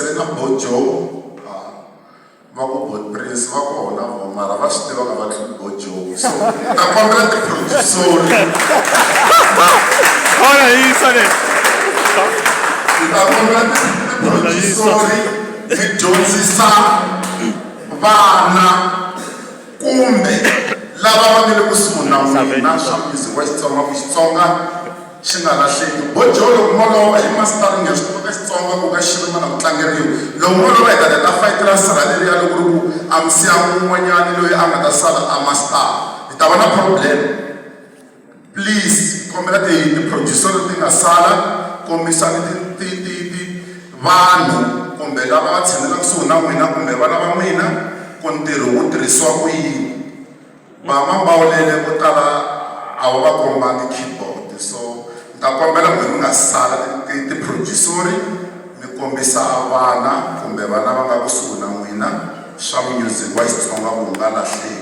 Sele na Bo Joe va ku Bo Prince va kona vo mara va swi tiva ka va tluli Bo Joe so ta kombela ti-producer Khona yisa le. Ta kombela ti-producer mi dyondzisa vana kumbe lava va nga le kusuhi na n'wina swa music wa Xitsonga ku Xitsonga xi nga lahleki. Bojo loko mo lova i mastering ya swi tiva ka Xitsonga ku ka xirima na ku tlangeriwa. Loko mo lova hi ta ta fayitela sirha leriya loko ri ku a mi siya un'wanyani loyi a nga ta sala a master hi ta va na problem. Please kombela ti ti-producer leti nga sala kombisani ti ti ti ti vanhu kumbe lava va tshinela kusuhi na n'wina kumbe vana va n'wina ku ntirho wu tirhisiwa ku yini. Vamambawulele vo tala a va va kombangi keyboard so ni ta kombela ku mi nga sala ti-producer mi kombisa vana kumbe vana va nga kusuhi na n'wina swa music wa Xitsonga ku wu nga lahleki.